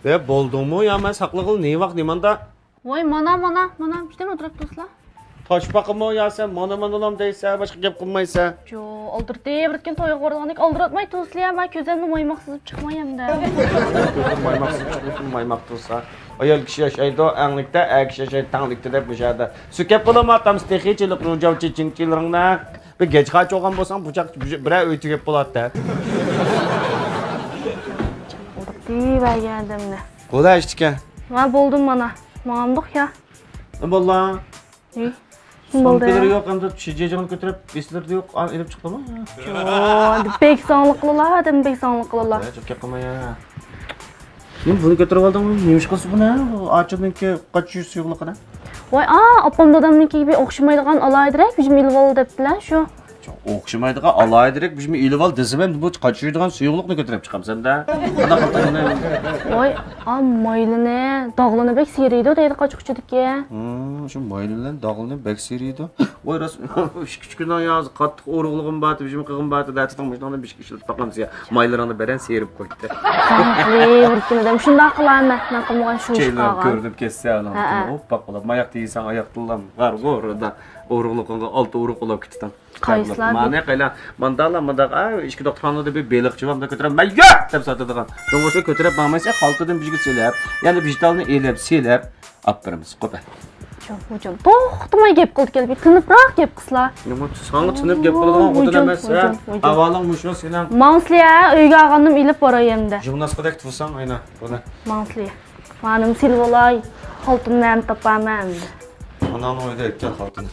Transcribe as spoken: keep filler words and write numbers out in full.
بولدۇڭمۇ يا مەن ساقلىغىلى نېمە ۋاق نېماندا؟ ۋاي، مانا، مانا، مانا، بىردىن ئولتۇرۇپ تۇرسىلا. تاشپاقىمۇ يا سەن مانا مانىلام دەيسەن، باشقا گەپ قىلمايسەن. جو، ئالدىرىتىپ بىر كۈن تويغا بارىدىغاندەك ئالدىراتماي تۇرسىلا يا، مانا كۆزۈمدىن مايماق سىزىپ چىقماي ئەمدى. مايماق سىزىپ چىقمىسۇن، مايماق تۇرسا. ئايال كىشى ياشايدۇ ئەڭلىكتە، ئەر كىشى ياشايدۇ تەڭلىكتە دەپ مۇشۇ يەردە سۆكەپ بولۇۋاتامسىز تېخىچىلىك رۇجاۋ چېچىڭچىلىرىڭنى. بىر گەجخاچ بولغان بولساڭ بۇچاق بىرەر ئۆي تۈگەپ بولاتتى. دېيىۋەرگەن ئادەمنى. قولا ئىشتىكەن. ھە، بولدۇم مانا. ماڭامدۇق يا. نېمە بولدى؟ ھى؟ نېمە بولدى؟ سومكىلىرى يوق، ئەمدى شىجېجىڭنى كۆتۈرۈپ، بېسىلىرى يوق، ئېلىپ چىقتىمۇ؟ يوق، بەك زاڭلىق قىلىلا، ئادەم بەك زاڭلىق قىلىلا. ھە، چوقۇپ قىلماي يا. نېمە بۇنى كۆتۈرۈپ ئالدىڭمۇ؟ نېمە ئىش قىلسا بۇنى؟ ئاچىدىنكى قاچا سۇيۇقلۇقىنى. ۋاي، ئا، ئاپام دادامنىڭكىگە بىر ئوخشىمايدىغان ئالاھىدىرەك بىر نېمە ئېلىۋال دەپتىلە، شۇ. ئوخشىمايدىغان ئالاھىدىرەك بىر نېمە ئېلىۋال دېسىمۇ، بۇ قاچا سۇيىدىغان سۇيۇقلۇقنى كۆتۈرۈپ چىقامسەن-دە. قانداق قىلدىڭ؟ ۋاي، ئا، مايلىنى، داغلىنى بەك سىيرىيدۇ دەيدۇ قاچا ئۇچىدىكى. ھىم، شۇ مايلى بىلەن داغلىنى بەك سىيرىيدۇ. ۋاي، راست، ئىككى، ئۈچ كۈننىڭ يا قاتتىق ئورۇقلۇقۇم بار، بىر نېمە قىلغۇم بار، دەتىدىڭ مۇشۇنىڭدىن بىر ئىشلىتىپ باقامسىز يا؟ مايلىرىڭنى بەرەن سىيرىپ قويدى. ساڭا بىر كۈن ئادەم شۇنداق قىلارمەن، مەن قىلمىغان شۇ ئىش قالغان. كۆرۈنۈپ كەتسە، ھە، ھە. ئوپپاق بولۇپ، ماياق دېيىسەن، ئاياق تىللام، غار غۇردا ئورۇقلۇقۇڭغا ئالتە ئورۇق بولاپ كېتىتىڭ. قايسىلار؟ مانا قايلا، ماندالا، مانداق، ئا، ئىچكى دوختۇرخانىدا بىر بېلىقچى بار، مۇنداق كۆتۈرۈپ، مەن ياق! دەپ ساتىدىغان. شۇڭغا شۇ كۆتۈرۈپ ماڭمايسەن، خالتىدىن بىر يەرگە سېلىپ، يەنە بىژدالنى ئېلىپ، سېلىپ، ئاپىرىمىز، قوپە. ھۇجۇم، ھۇجۇم. توختىماي گەپ قىلدى كەلبى، تىنىپراق گەپ قىلسىلا. نېمە، ساڭا تىنىپ گەپ قىلىدىغان خوتۇن ئەمەس، ھە؟ ھاۋالىڭ مۇشۇ سېنىڭ. ماڭسىلە، ئۆيگە ئالغاندىم ئېلىپ باراي ئەمدى. ژۇڭناسقىدەك تۇرساڭ، ئاينا، بۇنى. ماڭسىلە. مانا نېمە سېلىۋالاي، خالتىمنى ھەم تاپامەن ئەمدى. ئاناڭنىڭ ئۆيىدە ئەكەل خالتىنى.